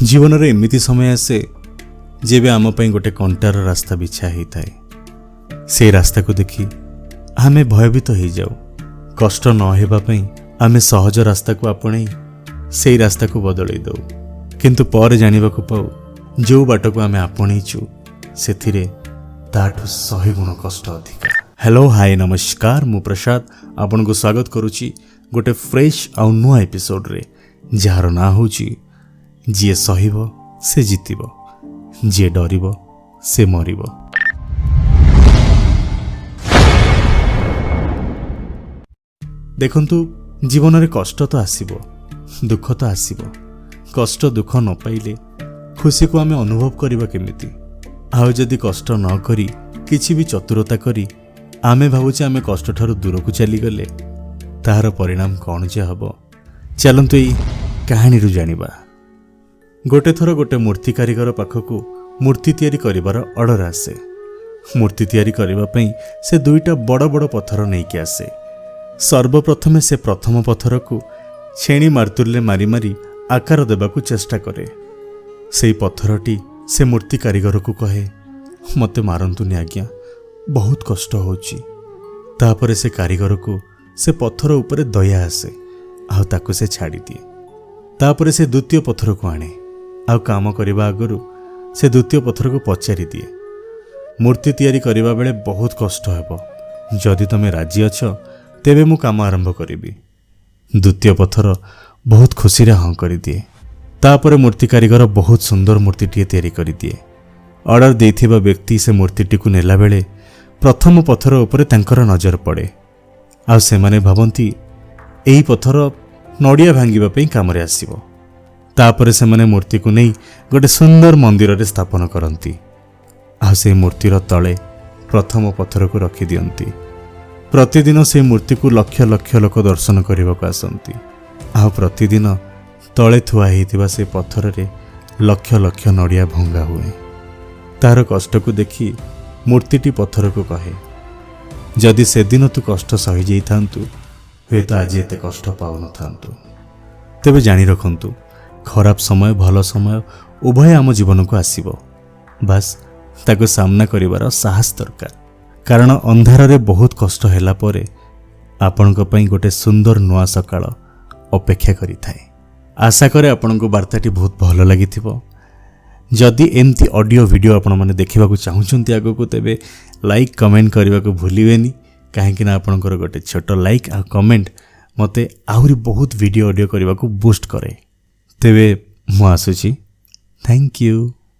ଜୀବନରେ ଏମିତି ସମୟ ଆସେ ଯେବେ ଆମ ପାଇଁ ଗୋଟେ କଣ୍ଟାର ରାସ୍ତା ବିଛା ହେଇଥାଏ। ସେଇ ରାସ୍ତାକୁ ଦେଖି ଆମେ ଭୟଭୀତ ହେଇଯାଉ। କଷ୍ଟ ନ ହେବା ପାଇଁ ଆମେ ସହଜ ରାସ୍ତାକୁ ଆପଣେଇ ସେଇ ରାସ୍ତାକୁ ବଦଳେଇ ଦେଉ। କିନ୍ତୁ ପରେ ଜାଣିବାକୁ ପାଉ, ଯେଉଁ ବାଟକୁ ଆମେ ଆପଣେଇଛୁ ସେଥିରେ ତାଠୁ 100 ଗୁଣ କଷ୍ଟ ଅଧିକା। ହ୍ୟାଲୋ, ହାଏ, ନମସ୍କାର, ମୁଁ ପ୍ରସାଦ ଆପଣଙ୍କୁ ସ୍ୱାଗତ କରୁଛି ଗୋଟେ ଫ୍ରେଶ୍ ଆଉ ନୂଆ ଏପିସୋଡ଼ରେ, ଯାହାର ନାଁ ହେଉଛି ଯିଏ ସହିବ ସେ ଜିତିବ, ଯିଏ ଡରିବ ସେ ମରିବ। ଦେଖନ୍ତୁ, ଜୀବନରେ କଷ୍ଟ ତ ଆସିବ, ଦୁଃଖ ତ ଆସିବ। କଷ୍ଟ ଦୁଃଖ ନ ପାଇଲେ ଖୁସିକୁ ଆମେ ଅନୁଭବ କରିବା କେମିତି? ଆଉ ଯଦି କଷ୍ଟ ନ କରି କିଛି ବି ଚତୁରତା କରି ଆମେ ଭାବୁଛେ ଆମେ କଷ୍ଟଠାରୁ ଦୂରକୁ ଚାଲିଗଲେ, ତାହାର ପରିଣାମ କ'ଣ ଯେ ହେବ, ଚାଲନ୍ତୁ ଏଇ କାହାଣୀରୁ ଜାଣିବା। ଗୋଟେ ଥର ଗୋଟେ ମୂର୍ତ୍ତି କାରିଗର ପାଖକୁ ମୂର୍ତ୍ତି ତିଆରି କରିବାର ଅର୍ଡ଼ର ଆସେ। ମୂର୍ତ୍ତି ତିଆରି କରିବା ପାଇଁ ସେ ଦୁଇଟା ବଡ଼ ବଡ଼ ପଥର ନେଇକି ଆସେ। ସର୍ବପ୍ରଥମେ ସେ ପ୍ରଥମ ପଥରକୁ ଛେଣି ମାର୍ତୁଲରେ ମାରି ମାରି ଆକାର ଦେବାକୁ ଚେଷ୍ଟା କରେ। ସେଇ ପଥରଟି ସେ ମୂର୍ତ୍ତି କାରିଗରକୁ କହେ, "ମୋତେ ମାରନ୍ତୁନି ଆଜ୍ଞା, ବହୁତ କଷ୍ଟ ହେଉଛି।" ତାପରେ ସେ କାରିଗରକୁ ସେ ପଥର ଉପରେ ଦୟା ଆସେ ଆଉ ତାକୁ ସେ ଛାଡ଼ିଦିଏ। ତାପରେ ସେ ଦ୍ୱିତୀୟ ପଥରକୁ ଆଣେ ଆଉ କାମ କରିବା ଆଗରୁ ସେ ଦ୍ୱିତୀୟ ପଥରକୁ ପଚାରି ଦିଏ, "ମୂର୍ତ୍ତି ତିଆରି କରିବା ବେଳେ ବହୁତ କଷ୍ଟ ହେବ, ଯଦି ତମେ ରାଜି ଅଛ ତେବେ ମୁଁ କାମ ଆରମ୍ଭ କରିବି।" ଦ୍ୱିତୀୟ ପଥର ବହୁତ ଖୁସିରେ ହଁ କରିଦିଏ। ତାପରେ ମୂର୍ତ୍ତି କାରିଗର ବହୁତ ସୁନ୍ଦର ମୂର୍ତ୍ତିଟିଏ ତିଆରି କରିଦିଏ। ଅର୍ଡ଼ର ଦେଇଥିବା ବ୍ୟକ୍ତି ସେ ମୂର୍ତ୍ତିଟିକୁ ନେଲାବେଳେ ପ୍ରଥମ ପଥର ଉପରେ ତାଙ୍କର ନଜର ପଡ଼େ ଆଉ ସେମାନେ ଭାବନ୍ତି ଏହି ପଥର ନଡ଼ିଆ ଭାଙ୍ଗିବା ପାଇଁ କାମରେ ଆସିବ। ତାପରେ ସେମାନେ ମୂର୍ତ୍ତିକୁ ନେଇ ଗୋଟେ ସୁନ୍ଦର ମନ୍ଦିରରେ ସ୍ଥାପନ କରନ୍ତି ଆଉ ସେଇ ମୂର୍ତ୍ତିର ତଳେ ପ୍ରଥମ ପଥରକୁ ରଖିଦିଅନ୍ତି। ପ୍ରତିଦିନ ସେଇ ମୂର୍ତ୍ତିକୁ ଲକ୍ଷ ଲକ୍ଷ ଲୋକ ଦର୍ଶନ କରିବାକୁ ଆସନ୍ତି ଆଉ ପ୍ରତିଦିନ ତଳେ ଥୁଆ ହେଇଥିବା ସେ ପଥରରେ ଲକ୍ଷ ଲକ୍ଷ ନଡ଼ିଆ ଭଙ୍ଗା ହୁଏ। ତାର କଷ୍ଟକୁ ଦେଖି ମୂର୍ତ୍ତିଟି ପଥରକୁ କହେ, "ଯଦି ସେଦିନ ତୁ କଷ୍ଟ ସହିଯାଇଥାନ୍ତୁ, ହୁଏତ ଆଜି ଏତେ କଷ୍ଟ ପାଉନଥାନ୍ତୁ।" ତେବେ ଜାଣି ରଖନ୍ତୁ, ଖରାପ ସମୟ, ଭଲ ସମୟ ଉଭୟ ଆମ ଜୀବନକୁ ଆସିବ। ବାସ୍, ତାକୁ ସାମ୍ନା କରିବାର ସାହସ ଦରକାର। କାରଣ ଅନ୍ଧାରରେ ବହୁତ କଷ୍ଟ ହେଲା ପରେ ଆପଣଙ୍କ ପାଇଁ ଗୋଟେ ସୁନ୍ଦର ନୂଆ ସକାଳ ଅପେକ୍ଷା କରିଥାଏ। ଆଶା କରେ ଆପଣଙ୍କୁ ବାର୍ତ୍ତାଟି ବହୁତ ଭଲ ଲାଗିଥିବ। ଯଦି ଏମିତି ଅଡ଼ିଓ ଭିଡ଼ିଓ ଆପଣମାନେ ଦେଖିବାକୁ ଚାହୁଁଛନ୍ତି ଆଗକୁ, ତେବେ ଲାଇକ୍, କମେଣ୍ଟ କରିବାକୁ ଭୁଲିବେନି। କାହିଁକିନା ଆପଣଙ୍କର ଗୋଟେ ଛୋଟ ଲାଇକ୍ ଆଉ କମେଣ୍ଟ ମୋତେ ଆହୁରି ବହୁତ ଭିଡ଼ିଓ ଅଡ଼ିଓ କରିବାକୁ ବୁଷ୍ଟ କରେ। ତେବେ ମୁଁ ଆସୁଛି। Thank you.